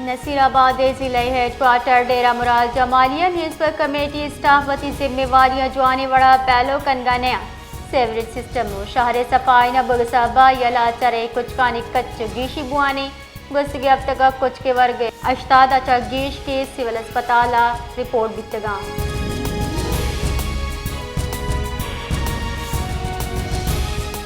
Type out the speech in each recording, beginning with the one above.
نصیر آباد ءِ ضلعی ہیڈ کوارٹر ڈیرہ مراد جمالیہ میونسپل کمیٹی اسٹاف وتی ذمہ واریاں جوانیں وڑا پیلو کنگا نیاں۔ سیوریج سسٹم و شہر ءِ صفائی نہ بوگ ءِ سبب ءَ یلا چرے کچکانی کچ گیشی بوانیں۔ گوستگیں ہفتگ ءَ کچک ءِ ورگ ءِ ہشتاد ءَ چہ گیش کیس سول اسپتال ءَ رپورٹ بیتگاں۔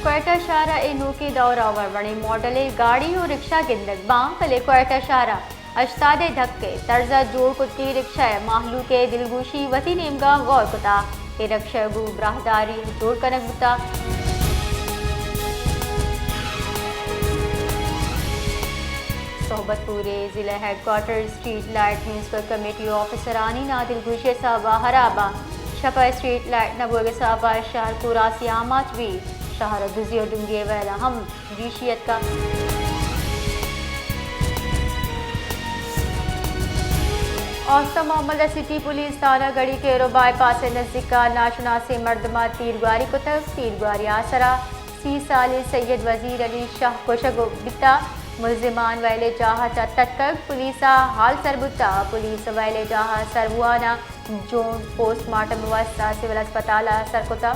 کوئٹہ شہر ءَ اے نوکیں دور ءَ وڑ وڑیں ماڈل ءِ گاڑی و رکشہ گندگ باں، بلے کوئٹہ شہر ءَ ہشتاد ءِ دھک ءِ طرز ءَ جوڑ کتگیں رکشہ ءَ مہلوک ءِ دلگوشی وتی نیمگ ءَ گور کتہ۔ اے رکشہ گوں براہداری جوڑ کنگ بوتہ۔ صحبت پور ءِ ضلع headquarter street light municipal committee ءِ آفیسرانی نادلگوشی ءِ سبب ءَ ہراب اَنت۔ شپ ءَ اسٹریٹ لائٹ نہ بوگ ءِ سبب ءَ شہر کوراسی آماچ بیت۔ شہر ءَ دزی و ڈنگی ءِ ویل ءَ ہم گیشی اتکگ۔ اوستہ محمد ءَ سٹی پولیس تھانہ گڑی کیرو بائی پاس ءِ نزیک ءَ ناشناسیں مردم ءَ تیرگواری کتگ۔ تیرگواری ءِ آسر ءَ سی سالیں سید وزیر علی شاہ کشگ بیتہ۔ ملزمان ویلے جاہ ءَ چہ تتکگ، پولیس ءَ ہال سر بوتہ۔ پولیس ویلے جاہ ءَ سر بوان ءَ جون پوسٹ مارٹم ءِ واستہ سول اسپتال ءَ سر کتہ۔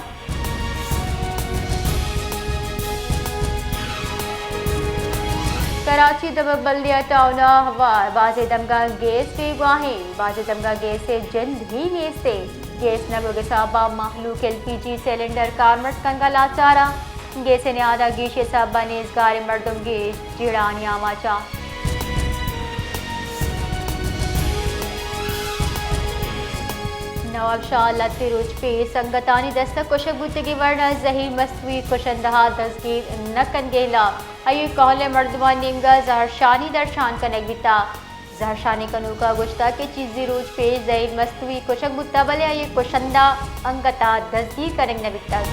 کراچی دمگ ملیا ٹاؤن ءَ ہوار، بازیں دمگاں گیس بیگواہیں، بازیں دمگاں گیس ءِ جند ہی نیست۔ گیس نہ بوگ ءِ سبب ءَ مہلوک ایل پی جی سلنڈر کارمرز کنگ ءَ لاچار اَنت۔ گیس ءِ نیاد ءَ گیشی ءِ سبب ءَ نیزگاریں مردم گیش جیڑھانی آماچ اَنت۔ نواب شاہ لہتے روچ پیش سنگتانی دست ءَ کشگ بوتگیں ورنا زہیر مستوی کشندہ ءَ دزگیر نہ کنگیلا۔ آئی ءِ کہول ءِ مردمانی نیمگ ءَ زہرشانی درشان کنگ بیتہ۔ زہرشانی کنوک ءَ گوشتگ کہ چیزے روچ پیش زہیر مستوی کشگ بوتگ، بلے آئی ءِ کشندہ انگت ءَ دزگیر کنگ نہ بیتگ۔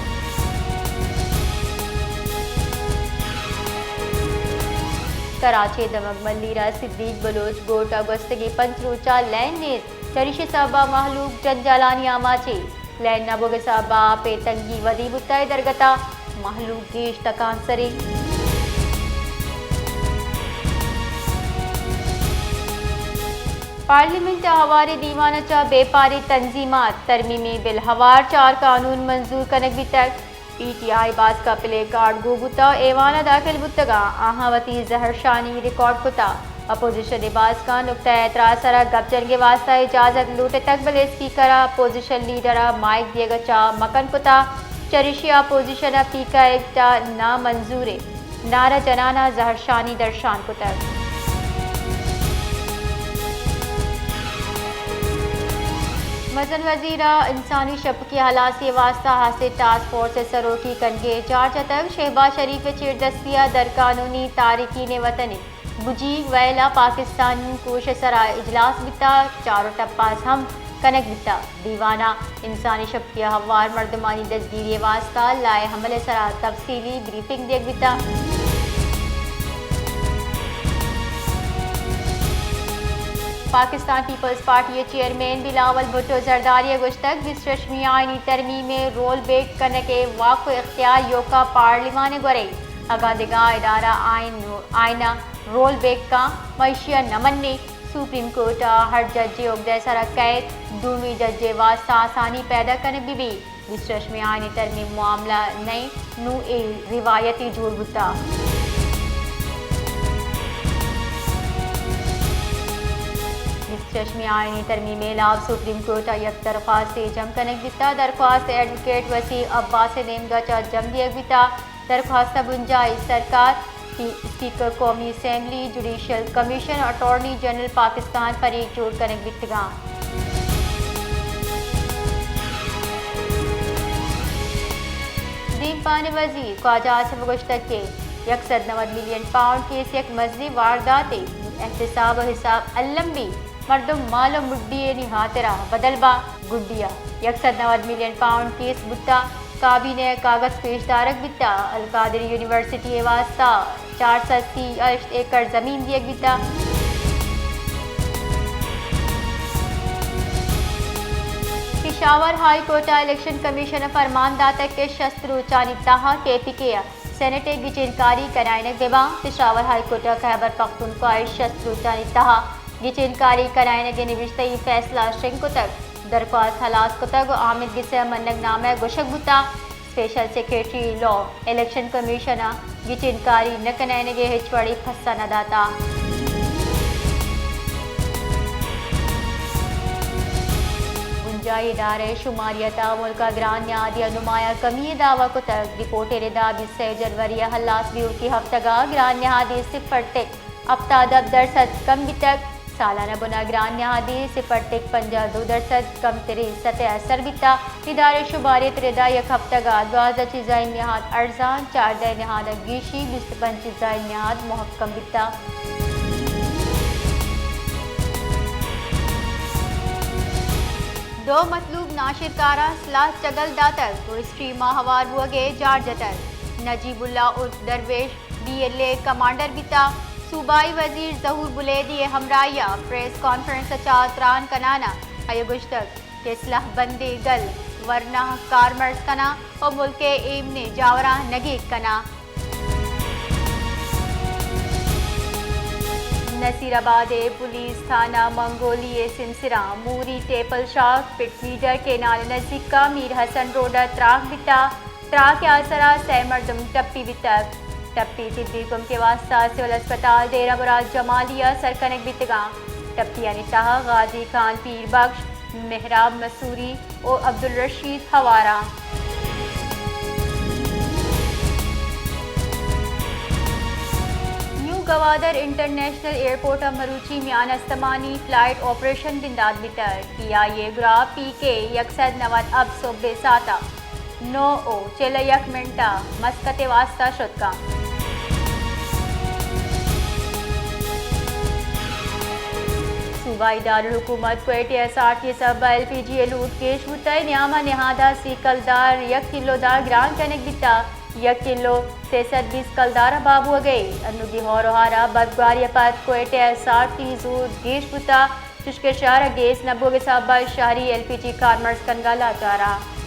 کراچی ءِ دمگ ملیر ءَ صدیق بلوچ گوٹ ءَ گوستگیں پنچ روچ ءَ لین نیست، چریشی ءِ سبب ءَ مہلوک جنجالانی آماچ اِنت۔ لین نہ بوگ ءِ سبب ءَ آپ ءِ تنگی ودی بوتگ ءُ درگت ءَ مہلوک گیش تکانسر اِنت۔ پارلیمنٹ ءِ ہواریں دیوان ءَ چہ بیپاری تنظیمات ترمیمی بل ہوار چار قانون منظور کنگ بیتگ۔ پی ٹی آئی باسک ءَ پلے کارڈ گون بوتگ ءُ ایوان ءَ داخل بوتگ اَنت۔ آہاں وتی زہرشانی ریکارڈ کتگ۔ اپوزیشن ءِ باسکاں نقطہ اعتراض ءِ سرا گپ جنگ ءِ واستہ اجازت لوٹتگ، بلے اسپیکر ءَ اپوزیشن لیڈر ءَ مائیک دیگ ءَ چہ مکن کتگ، چریشی ءَ اپوزیشن ءَ پیک ایکٹ ءَ نامنظوری نعرہ جنان ءَ زہرشانی درشان کتگ۔ مزن وزیر ءَ انسانی شبکی ءِ ہلاسی ءِ واستہ ہاسیں ٹاسک فورس ءِ سروکی کنگ ءِ چارج اتگ۔ شہباز شریف ءِ چیردستی ءَ درقانونی تارکین وطن ءِ بجیگ ویل ءَ پاکستانی کوش ءِ سرا اجلاس بیتگ، چار ءُ ٹپاس ہم کنگ بیتگ۔ دیوان ءَ انسانی شبکی ءَ ہوار مردمانی دزگیری ءِ واستہ لائحہ عمل ءِ سرا تفصیلی بریفنگ دیگ بیتگ۔ پاکستان پیپلز پارٹی ءِ چیئرمین بلاول بھٹو زرداری ءَ گوشتگ، بیست ءُ ششمی آئینی ترمیم ءِ رول بیک کنگ ءِ واک ءُ اختیار ایوک ءَ پارلیمان ءِ گورے۔ اگاں دگہ ادارہ آئین، آئین ءَ رول بیک کن، ما ایشی ءَ نہ منیں۔ سپریم کورٹ ءَ ہر جج ءِ عہدہ ءِ سرا کئیت، دومی جج ءِ واستہ آسانی پیدا کنگ بہ بیت۔ بیست ءُ ششمی آئینی ترمیم معاملہ نہ اِنت، نوں اے روایتے جوڑ بوتگ۔ بیست ءُ ششمی آئینی ترمیم ءِ ہلاپ سپریم کورٹ ءَ یک درخواستے جم کنگ بیتگ۔ درخواست ایڈووکیٹ وسیم عباس ءِ نیمگ ءَ چہ جم دیگ بیتگ۔ درخواست ءِ بنجاہی سرکار، اسپی-، اسپیکر قومی assembly, judicial commission, attorney general Pakistan فریق جوڑ کنگ بیتگ اَنت۔ دیمپان ءِ وزیر خواجہ آصف ءَ گوشتگ کہ یک سد نود ملین پاؤنڈ کیس یک مزنیں وارداتے، احتساب ءُ حساب الم بیت۔ مردم مال ءُ مڈیانی ہاترا بدل باں۔ گڈی ءَ یک سد نود ملین پاؤنڈ کیس بوتگ، کابینہ ءَ کاگد پیش دارگ بیتگ۔ القادری یونیورسٹی ءِ واستہ چار سد سی ءُ ہشت ایکڑ زمین دیگ بیتگ۔ پشاور ہائی کورٹ ءَ الیکشن کمیشن ءَ فرمان داتگ کہ شست روچانی تہا کے پی کے ءَ سینیٹ ءِ گچینکاری کنائینگ بہ باں۔ پشاور ہائی کورٹ ءَ خیبر پختونخوا ءِ شست روچانی تہا گچین کاری کنائینگ ءِ نبشتہی فیصلہ شنگ کتگ، درخواست ہلاس کتگ ءُ آمید گس ءِ منگ نامہ گوشگ بوتگ۔ Special secretary law election commission ءَ گچین کاری نہ کنائینگ ءِ ہچ وڑیں پسہ نہ داتگ۔ بنجاہی ادارہ ءِ شماریت ءَ ملک ءَ گران نہادی ءِ نمایاں کمی ءِ دعوی کتگ۔ رپورٹ ءِ ردا بیست ءُ سئے جنوری ءَ ہلاس بیوکی ہفتگ ءَ گران نہادی صفر ٹک ہپتاد درسد کم بیتگ۔ سالانہ بن ءَ گران نہادی صفر ٹک پنجاہ دو درسد کمتریں سطح ءَ سر بیتگ۔ ادارہ ءِ شماریت ءِ ردا یک ہفتگ ءَ دوازدہ چیزانی نہاد ارزان، چاردہ نہاد ءَ گیشی، بیست ءُ پنچ چیزانی نہاد مہکم بیتگ۔ دو مطلوب ناشرکاراں سلاہ چگل داتگ ءُ اسٹریم ءَ ہوار بوگ ءِ جار جتگ۔ نجیب اللہ عرف درویش بی ایل اے کمانڈر بیتگ۔ صوبائی وزیر ظہور بلیدی ءِ ہمراہی ءَ پریس کانفرنس ءَ چہ تران کنان ءَ آئی ءَ گوشتگ کہ سلاہ بندیں گل ورنا کارمرز کناں ءُ ملک ءِ ایمنیں جاوراں نگیگ کناں۔ نصیر آباد ءِ پولیس تھانہ منگولی ءِ سمسراں موری ٹیپل شاخ پٹ فیڈر کینال ءِ نزیک ءَ میر حسن روڈ ءَ تراک بیتگ۔ تراک ءِ آسر ءَ سئے مردم ٹپی بیتگ۔ ٹپی طبی کمک ءِ واستہ سول ہسپتال دیرہ مراد جمالی ءَ سر کنگ بیتگ اَنت۔ ٹپیانی تہ ءَ غازی خان پیر بخش، مہراب مسوری ءُ عبدالرشید ہوار اَنت۔ نیو گوادر انٹرنیشنل ایئرپورٹ ءَ مروچی میان استمانی فلائٹ آپریشن بندات بیتگ۔ پی آئی اے گروپ پی کے یک سد نود ءَ اب صبح ءِ ساعت ءَ نو ءُ چل ءُ یک منٹ ءَ مسقط ءِ واستہ شت کنت۔ صوبائی دارالحکومت کوئٹہ ءَ ساڑتی ءِ سبب ءَ ایل پی جی ءِ لوٹ گیش بوتگ، نیام ءَ نہادہ سی کلدار یک کلو دار گران کنگ بیتگ، یک کلو سئے سد بیست کلدار ءَ بہا بوگ ءَ اِنت۔ انوگی ہور ءُ ہار ءَ برفباری ءَ پد کوئٹہ ءَ ساڑتی زور گیش بوتگ، چشکہ شہر ءَ گیس نہ بوگ ءِ سبب ءَ شہری ایل پی جی کارمرز کنگ ءَ لاچار اَنت۔